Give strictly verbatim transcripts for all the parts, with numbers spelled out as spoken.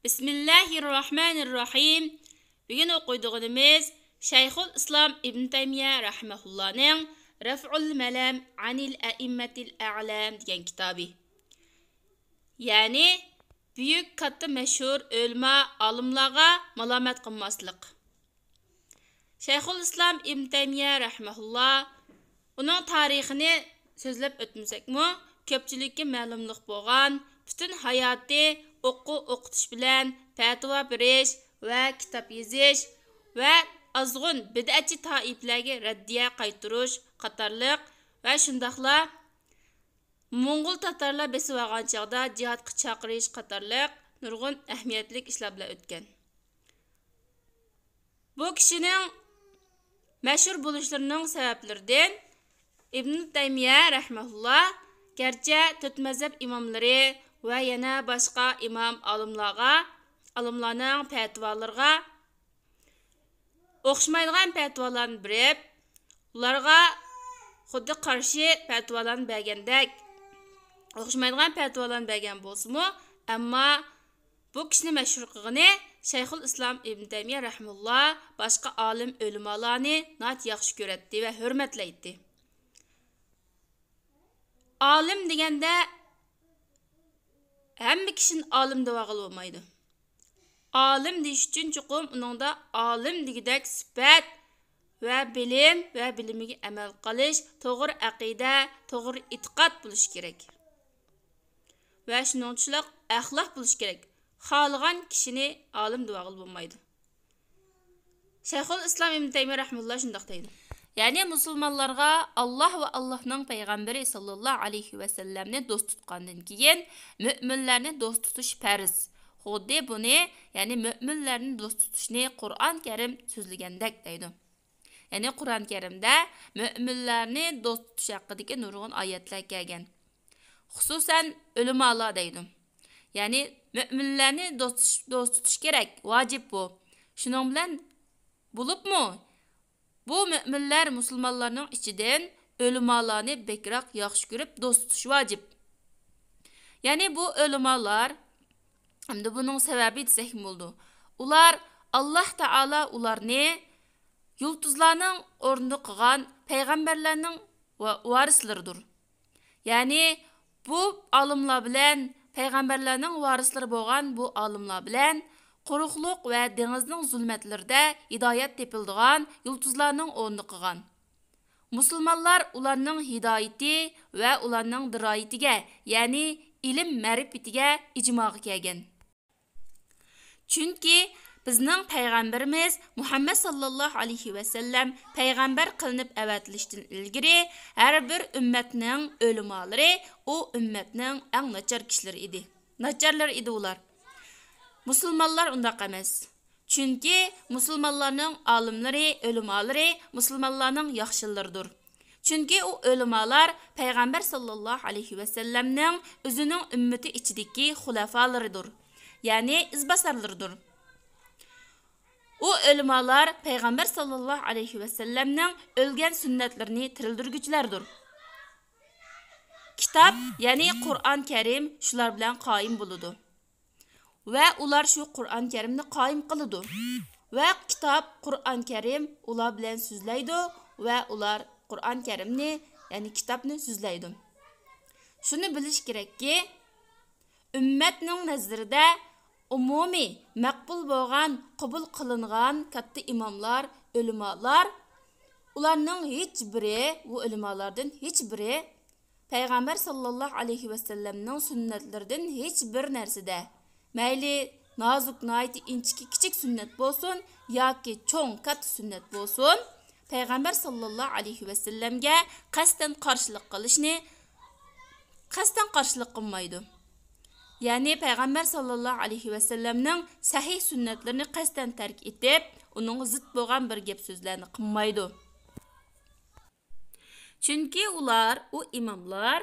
بىسمىللاھىررەھمانىررەھىم. بۈگۈن ئوقۇيدىغىنىمىز شەيخۇل ئىسلام ئىبن تەيمىيە رەھىمەھۇللانىڭ رەفئۇل مەلەم ئەنىل ئەئىممەتىل ئەلەم دېگەن كىتابى. يەنى بۈيۈك، كاتتا، مەشھۇر ئۆلىما، ئالىملارغا مالامەت قىلماسلىق. شەيخۇل ئىسلام ئىبن تەيمىيە رەھىمەھۇللا، ئۇنىڭ تارىخىنى سۆزلەپ ئۆتمىسەكمۇ، كۆپچىلىككە مەلۇملۇق بولغان، پۈتۈن ھاياتى ئوقۇ ئوقۇتۇش بىلەن پەتىۋا بېرىش ۋە كىتاب يېزىش ۋە ئازغۇن بىدئەتچى تائىپىلەرگە رەددىيە قايتۇرۇش قاتارلىق ۋە شۇنداقلا موڭغۇل تاتارلار بېسىۋالغان چاغدا جىھادقا چاقىرىش قاتارلىق نۇرغۇن ئەھمىيەتلىك ئىشلار بىلەن ئۆتكەن. بۇ كىشىنىڭ مەشھۇر بولۇشلىرىنىڭ سەۋەبلىرىدىن ئىبن تەيمىيە رەھىمەھۇللا گەرچە تۆت مەزھەپ ئىماملىرى ۋە يەنە باشقا ئىمام ئالىملارغا، ئالىملارنىڭ پەتىۋالىرىغا ئوخشىمايدىغان پەتىۋالارنى بېرىپ، ئۇلارغا خۇددى قارشى پەتىۋالارنى بەرگەندەك، ئوخشىمايدىغان پەتىۋالارنى بەرگەن بولسىمۇ، ئەمما بۇ كىشىنى مەشھۇر قىلغىنى شەيخۇل ئىسلام ئىبن تەيمىيە رەھىمەھۇللا باشقا ئالىم ئۆلىمالارنى ناھايىتى ياخشى كۆرەتتى ۋە ھۆرمەتلەيتتى. ئالىم دېگەندە ھەممە كىشىنى ئالىم دەۋالغىلى بولمايدۇ. ئالىم دېيىش ئۈچۈن چوقۇم ئۇنىڭدا ئالىم دېگۈدەك سۈپەت ۋە بىلىم ۋە بىلىمىگە ئەمەل قىلىش، توغرا ئەقىدە، توغرا ئېتىقاد بولۇشى كېرەك. ۋە شۇنىڭغا ئوخشاش ئەخلاق بولۇشى كېرەك. خالىغان كىشىنى ئالىم دەۋالغىلى بولمايدۇ. شەيخۇل ئىسلام ئىبن تەيمىيە رەھىمەھۇللا شۇنداق دەيدۇ. يەنى مۇسۇلمانلارغا ئاللاھ ۋە ئاللاھنىڭ پەيغەمبىرى ساللاللاھۇ ئەلەيھى ۋەسەللەمنى دوست تۇتقاندىن كېيىن، مۆمىنلەرنى دوست تۇتۇش پەرز. خۇددى بۇنى، يەنى مۆمىنلەرنى دوست تۇتۇشنى قۇرئان كەرىم سۆزلىگەندەك دەيدۇ. يەنى قۇرئان كەرىمدە مۆمىنلەرنى دوست تۇتۇش ھەققىدىكى نۇرغۇن ئايەتلەر كەلگەن. خۇسۇسەن ئۆلىمالار دەيدۇ. يەنى مۆمىنلەرنى دوست، دوست تۇتۇش كېرەك، ۋاجىپ بۇ. شۇنىڭ بىلەن بولۇپمۇ، بۇ مۆمىنلەر مۇسۇلمانلارنىڭ ئىچىدىن ئۆلىمالارنى بەكرەك ياخشى كۆرۈپ دوست تۇتۇش ۋاجىپ. يەنى بۇ ئۆلىمالار، ھەمدە بۇنىڭ سەۋەبى دېسەكمۇ بولىدۇ. ئۇلار، ئاللاھ تائالا ئۇلارنى يۇلتۇزلارنىڭ ئورنىدا قىلغان پەيغەمبەرلەرنىڭ ۋا-، ۋارىسلىرىدۇر. يەنى بۇ ئالىملار بىلەن، پەيغەمبەرلەرنىڭ ۋارىسلىرى بولغان بۇ ئالىملار بىلەن قۇرۇقلۇق ۋە دېڭىزنىڭ زۇلمەتلىرىدە ھىدايەت تېپىلىدىغان يۇلتۇزلارنىڭ ئورنىدا قىلغان. مۇسۇلمانلار ئۇلارنىڭ ھىدايىتى ۋە ئۇلارنىڭ دىرايىتىگە، يەنى ئىلىم مەرىپىتىگە، ئىجماغا كەلگەن. چۈنكى بىزنىڭ پەيغەمبىرىمىز مۇھەممەد ساللاللاھۇ ئەلەيھى ۋەسەللەم پەيغەمبەر قىلىنىپ ئەۋەتىلىشتىن ئىلگىرى ھەر بىر ئۈممەتنىڭ ئۆلىمالىرى ئۇ ئۈممەتنىڭ ئەڭ ناچار كىشىلىرى ئىدى. ناچارلىرى ئىدى ئۇلار. مۇسۇلمانلار ئۇنداق ئەمەس. چۈنكى مۇسۇلمانلارنىڭ ئالىملىرى، ئۆلىمالىرى مۇسۇلمانلارنىڭ ياخشىلىرىدۇر. چۈنكى ئۇ ئۆلىمالار پەيغەمبەر ساللاللاھۇ ئەلەيھى ۋەسەللەمنىڭ ئۆزىنىڭ ئۈممىتى ئىچىدىكى خۇلەفالىرىدۇر، يەنى ئىزباسارلىرىدۇر. ئۇ ئۆلىمالار پەيغەمبەر ساللاللاھۇ ئەلەيھى ۋەسەللەمنىڭ ئۆلگەن سۈننەتلىرىنى تىرىلدۈرگۈچىلەردۇر. كىتاب، يەنى قۇرئان كەرىم شۇلار بىلەن قايىم بولىدۇ. ۋە ئۇلار شۇ قۇرئان كەرىمنى قايىم قىلىدۇ. ۋە كىتاب، قۇرئان كەرىم ئۇلار بىلەن سۆزلەيدۇ ۋە ئۇلار قۇرئان كەرىمنى، يەنى كىتابنى سۆزلەيدۇ. شۇنى بىلىش كېرەككى، ئۈممەتنىڭ نەزىرىدە ئومۇمىي مەقبۇل بولغان، قوبۇل قىلىنغان كاتتا ئىماملار، ئۆلىمالار، ئۇلارنىڭ ھېچ بىرى، بۇ ئۆلىمالاردىن ھېچ بىرى پەيغەمبەر ساللاللاھۇ ئەلەيھى ۋەسەللەمنىڭ سۈننەتلىرىدىن ھېچ بىر نەرسىدە، مەيلى نازۇك، ناھايىتى ئىنچىكە، كىچىك سۈننەت بولسۇن ياكى چوڭ، كاتتا سۈننەت بولسۇن، پەيغەمبەر ساللاللاھۇ ئەلەيھى ۋەسەللەمگە قەستەن قارشىلىق قىلىشنى، قەستەن قارشىلىق قىلمايدۇ. يەنى پەيغەمبەر ساللاللاھۇ ئەلەيھى ۋەسەللەمنىڭ سەھىھ سۈننەتلىرىنى قەستەن تەرك ئېتىپ، ئۇنىڭغا زىت بولغان بىر گەپ سۆزلەرنى قىلمايدۇ. چۈنكى ئۇلار، ئۇ ئىماملار،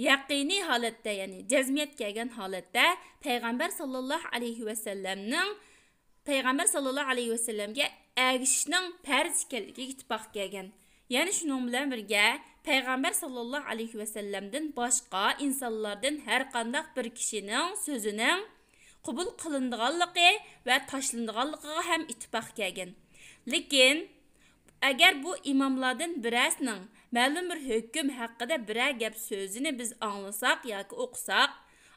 يەقىنىي ھالەتتە، يەنى جەزمىيەتكە كەلگەن ھالەتتە پەيغەمبەر ساللاللاھۇ ئەلەيھى ۋەسەللەمنىڭ، پەيغەمبەر ساللاللاھۇ ئەلەيھى ۋەسەللەمگە ئەگىشىشنىڭ پەرز ئىكەنلىكىگە ئىتتىپاق كەلگەن. يەنە شۇنىڭ بىلەن بىرگە، پەيغەمبەر ساللاللاھۇ ئەلەيھى ۋەسەللەمدىن باشقا ئىنسانلاردىن ھەر قانداق بىر كىشىنىڭ سۆزىنىڭ قوبۇل قىلىنىدىغانلىقى ۋە تاشلىنىدىغانلىقىغا ھەم ئىتتىپاق كەلگەن. لېكىن، ئەگەر بۇ ئىماملاردىن بىرەرسىنىڭ مەلۇم بىر ھۆكۈم ھەققىدە بىرەر گەپ سۆزىنى بىز ئاڭلىساق ياكى ئوقۇساق،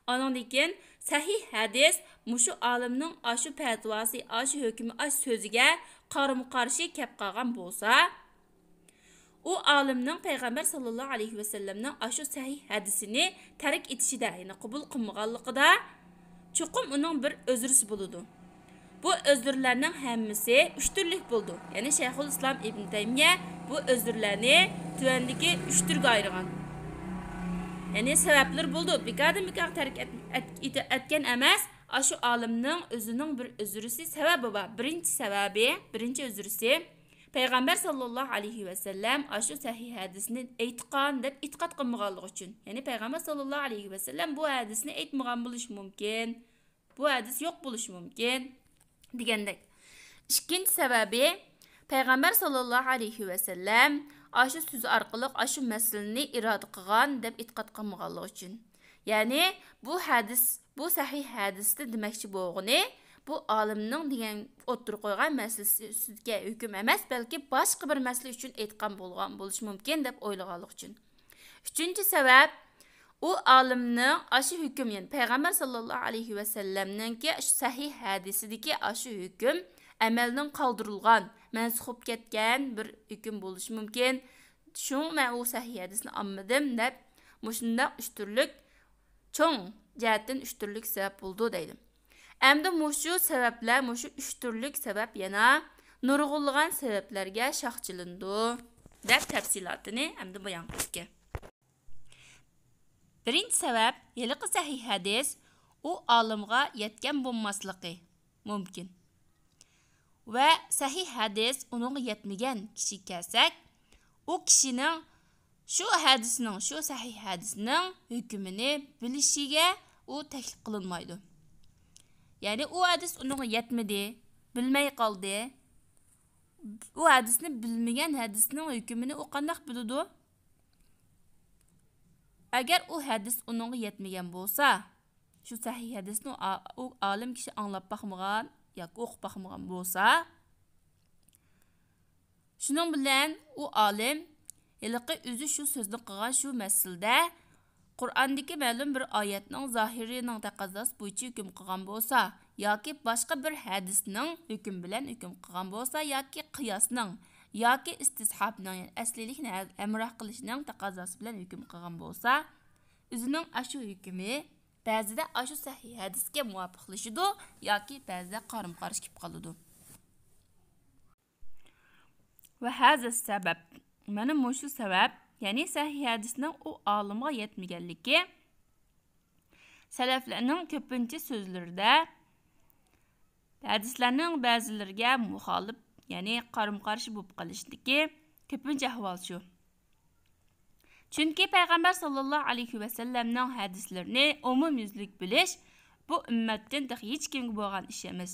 ئانىڭدىن كېيىن سەھىھ ھەدىس مۇشۇ ئالىمنىڭ ئاشۇ پەتىۋاسى، ئاشۇ ھۆكمى، ئاشۇ سۆزىگە قارىمۇ-قارشى كەپ قالغان بولسا، ئۇ ئالىمنىڭ پەيغەمبەر ساللاللاھۇ ئەلەيھى ۋەسەللەمنىڭ ئاشۇ سەھىھ ھەدىسىنى تەرك ئېتىشىدە، يەنى قوبۇل قىلمىغانلىقىدا، چوقۇم ئۇنىڭ بىر ئۆزرىسى بولىدۇ. بۇ ئۆزرىلەرنىڭ ھەممىسى ئۈچ تۈرلۈك بولىدۇ. يەنى شەيخۇل ئىسلام ئىبن تەيمىيە بۇ ئۆزرىلەرنى تۆۋەندىكى ئۈچ تۈرگە ئايرىغان. يەنى سەۋەبلىرى بولىدۇ. بىكاردىن بىكارغا تەرك ئەت-، ئەت-، ئېتە-، ئەتكەن ئەمەس. ئاشۇ ئالىمنىڭ ئۆزىنىڭ بىر ئۆزرىسى، سەۋەبى بار. بىرىنچى سەۋەبى، بىرىنچى ئۆزرىسى، پەيغەمبەر ساللاللاھۇ ئەلەيھى ۋەسەللەم ئاشۇ سەھىھ ھەدىسنى ئېيتقان دەپ ئېتىقاد قىلمىغانلىقى ئۈچۈن. يەنى پەيغەمبەر ساللاللاھۇ ئەلەيھى ۋەسەللەم بۇ ھەدىسنى ئېيتمىغان بولۇشى مۇمكىن. بۇ ھەدىس يوق بولۇشى مۇمكىن دېگەندەك. ئىككىنچى سەۋەبى، پەيغەمبەر ساللاللاھۇ ئەلەيھى ۋەسەللەم ئاشۇ سۆزى ئارقىلىق ئاشۇ مەسىلىنى ئىرادە قىلغان دەپ ئېتىقاد قىلمىغانلىقى ئۈچۈن. يەنى بۇ ھەدىس، بۇ سەھىھ ھەدىستە دېمەكچى بولغىنى، بۇ ئالىمنىڭ دېگەن ئوتتۇرىغا قويغان مەسىلىسى ئۈستىدىكى ھۆكۈم ئەمەس، بەلكى باشقا بىر مەسىلە ئۈچۈن ئېيتقان بولغان بولۇشى مۇمكىن دەپ ئويلىغانلىقى ئۈچۈن. ئۈچىنچى سەۋەب، ئۇ ئالىمنىڭ ئاشۇ ھۆكۈم، يەنى پەيغەمبەر ساللاللاھۇ ئەلەيھى ۋەسەللەمنىڭكى ئاشۇ سەھىھ ھەدىسىدىكى ئاشۇ ھۆكۈم ئەمەلدىن قالدۇرۇلغان، مەنسۇخ بولۇپ كەتكەن بىر ھۆكۈم بولۇشى مۇمكىن. شۇڭا مەن ئۇ سەھىھ ھەدىسنى ئالمىدىم دەپ، مۇشۇنداق ئۈچ تۈرلۈك، چوڭ جەھەتتىن ئۈچ تۈرلۈك سەۋەب بولىدۇ دەيدۇ. ئەمدى مۇشۇ سەۋەبلەر، مۇشۇ ئۈچ تۈرلۈك سەۋەب يەنە نۇرغۇنلىغان سەۋەبلەرگە شاخچىلىنىدۇ، دەپ تەپسىلاتىنى ئەمدى بايان قىلىدىكەن. بىرىنچى سەۋەب، ھېلىقى سەھىھ ھەدىس ئۇ ئالىمغا يەتكەن بولماسلىقى مۇمكىن. ۋە سەھىھ ھەدىس ئۇنىڭغا يەتمىگەن كىشىگە كەلسەك، ئۇ كىشىنىڭ شۇ ھەدىسنىڭ، شۇ سەھىھ ھەدىسنىڭ ھۆكمىنى بىلىشىگە ئۇ تەكلىپ قىلىنمايدۇ. يەنى ئۇ ھەدىس ئۇنىڭغا يەتمىدى، بىلمەي قالدى. ئۇ ھەدىسنى بىلمىگەن ھەدىسنىڭ ھۆكمىنى ئۇ قانداق بىلىدۇ؟ ئەگەر ئۇ ھەدىس ئۇنىڭغا يەتمىگەن بولسا، شۇ سەھىھ ھەدىسنى ئا-، ئۇ ئالىم كىشى ئاڭلاپ باقمىغان ياكى ئوقۇپ باقمىغان بولسا، شۇنىڭ بىلەن ئۇ ئالىم ھېلىقى ئۆزى شۇ سۆزنى قىلغان شۇ مەسىلىدە قۇرئاندىكى مەلۇم بىر ئايەتنىڭ زاھىرىنىڭ تەقەززاسى بويىچە ھۆكۈم قىلغان بولسا ياكى باشقا بىر ھەدىسنىڭ ھۆكمى بىلەن ھۆكۈم قىلغان بولسا ياكى قىياسنىڭ ياكى ئىستىسھابنىڭ، يەنى ئەسلىيلىكنى ھە-، ھەمراھ قىلىشنىڭ تەقەززاسى بىلەن ھۆكۈم قىلغان بولسا، ئۆزىنىڭ ئاشۇ ھۆكمى بەزىدە ئاشۇ سەھىھ ھەدىسكە مۇۋاپىقلىشىدۇ ياكى بەزىدە قارىمۇ قارشى كېلىپ قالىدۇ. ۋە ھازا سەبەب، مانا مۇشۇ سەۋەب، يەنى سەھىھ ھەدىسنىڭ ئۇ ئالىمغا يەتمىگەنلىكى، سەلەفلەرنىڭ كۆپىنچە سۆزلىرىدە ھەدىسلەرنىڭ بەزىلىرىگە مۇخالىپ، يەنى قارىمۇ قارشى بولۇپ قېلىشتىكى كۆپىنچە ئەھۋال شۇ. چۈنكى پەيغەمبەر ساللاللاھۇ ئەلەيھى ۋەسەللەمنىڭ ھەدىسلىرىنى ئومۇميۈزلۈك بىلىش بۇ ئۈممەتتىن تېخى ھېچكىمگە بولغان ئىش ئەمەس.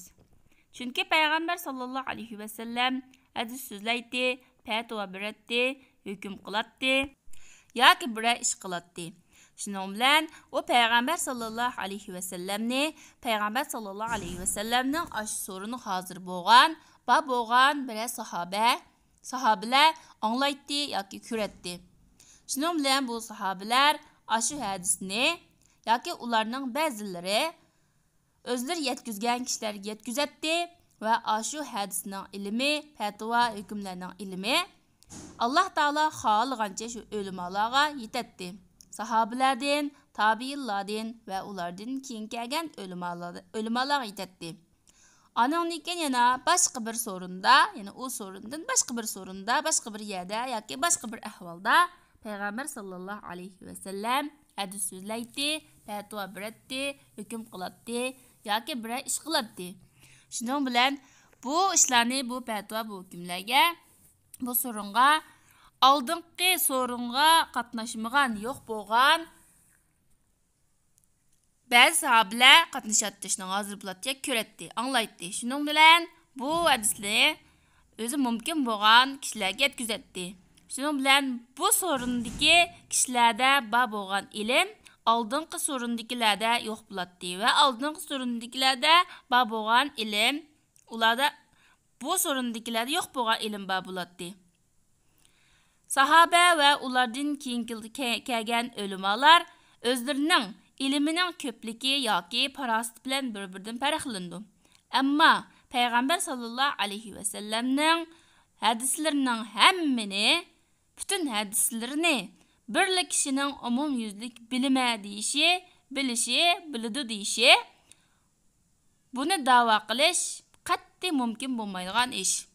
چۈنكى پەيغەمبەر ساللاللاھۇ ئەلەيھى ۋەسەللەم ھەدىس سۆزلەيتتى، پەتىۋا بېرەتتى، ھۆكۈم قىلاتتى ياكى بىرەر ئىش قىلاتتى. شۇنىڭ بىلەن ئۇ پەيغەمبەر ساللاللاھۇ ئەلەيھى ۋەسەللەمنى، پەيغەمبەر ساللاللاھۇ ئەلەيھى ۋەسەللەمنىڭ ئاشۇ سورۇنىغا ھازىر بولغان، بار بولغان بىرەر ساھابە، ساھابىلەر ئاڭلايتتى ياكى كۆرەتتى. شۇنىڭ بىلەن بۇ ساھابىلەر ئاشۇ ھەدىسنى ياكى ئۇلارنىڭ بەزىلىرى ئۆزلىرى يەتكۈزگەن كىشىلەرگە يەتكۈزەتتى ۋە ئاشۇ ھەدىسنىڭ ئىلمى، پەتىۋا، ھۆكۈملەرنىڭ ئىلمى ئاللاھ تائالا خالىغانچە شۇ ئۆلىمالارغا يېتەتتى. ساھابىلەردىن، تابىئىنلاردىن ۋە ئۇلاردىن كېيىن كەلگەن ئۆلىمالار-، ئۆلىمالارغا يېتەتتى. ئانىڭدىن كېيىن يەنە باشقا بىر سورۇندا، يەنى ئۇ سورۇندىن باشقا بىر سورۇندا، باشقا بىر يەردە ياكى باشقا بىر ئەھۋالدا پەيغەمبەر ساللاللاھۇ ئەلەيھى ۋەسەللەم ھەدىس سۆزلەيتتى، پەتىۋا بېرەتتى، ھۆكۈم قىلاتتى ياكى بىرەر ئىش قىلاتتى. شۇنىڭ بىلەن بۇ ئىشلارنى، بۇ پەتىۋا، بۇ ھۆكۈملەرگە، بۇ سورۇنغا ئالدىنقى سورۇنغا قاتناشمىغان، يوق بولغان بەزى ساھابىلەر قاتنىشاتتى، شۇنىڭ ھازىر بولاتتى، كۆرەتتى، ئاڭلايتتى. شۇنىڭ بىلەن بۇ ھەدىسنى ئۆزى مۇمكىن بولغان كىشىلەرگە يەتكۈزەتتى. شۇنىڭ بىلەن بۇ سورۇندىكى كىشىلەردە بار بولغان ئىلىم ئالدىنقى سورۇندىكىلەردە يوق بولاتتى ۋە ئالدىنقى سورۇندىكىلەردە بار بولغان ئىلىم، ئۇلاردا بۇ سورۇندىكىلەردە يوق بولغان ئىلىم بار بولاتتى. ساھابە ۋە ئۇلاردىن كېيىنكى كە-، كەلگەن ئۆلىمالار ئۆزلىرىنىڭ ئىلمىنىڭ كۆپلۈكى ياكى پاراسىتى بىلەن بىر-بىرىدىن پەرقلىنىدۇ. ئەمما پەيغەمبەر ساللاللاھۇ ئەلەيھى ۋەسەللەمنىڭ ھەدىسلىرىنىڭ ھەممىنى، پۈتۈن ھەدىسلىرىنى بىرلا كىشىنىڭ ئومۇميۈزلۈك بىلىمەن دېيىشى، بىلىشى، بىلىدۇ دېيىشى، بۇنى داۋا قىلىش قەتئىي مۇمكىن بولمايدىغان ئىش.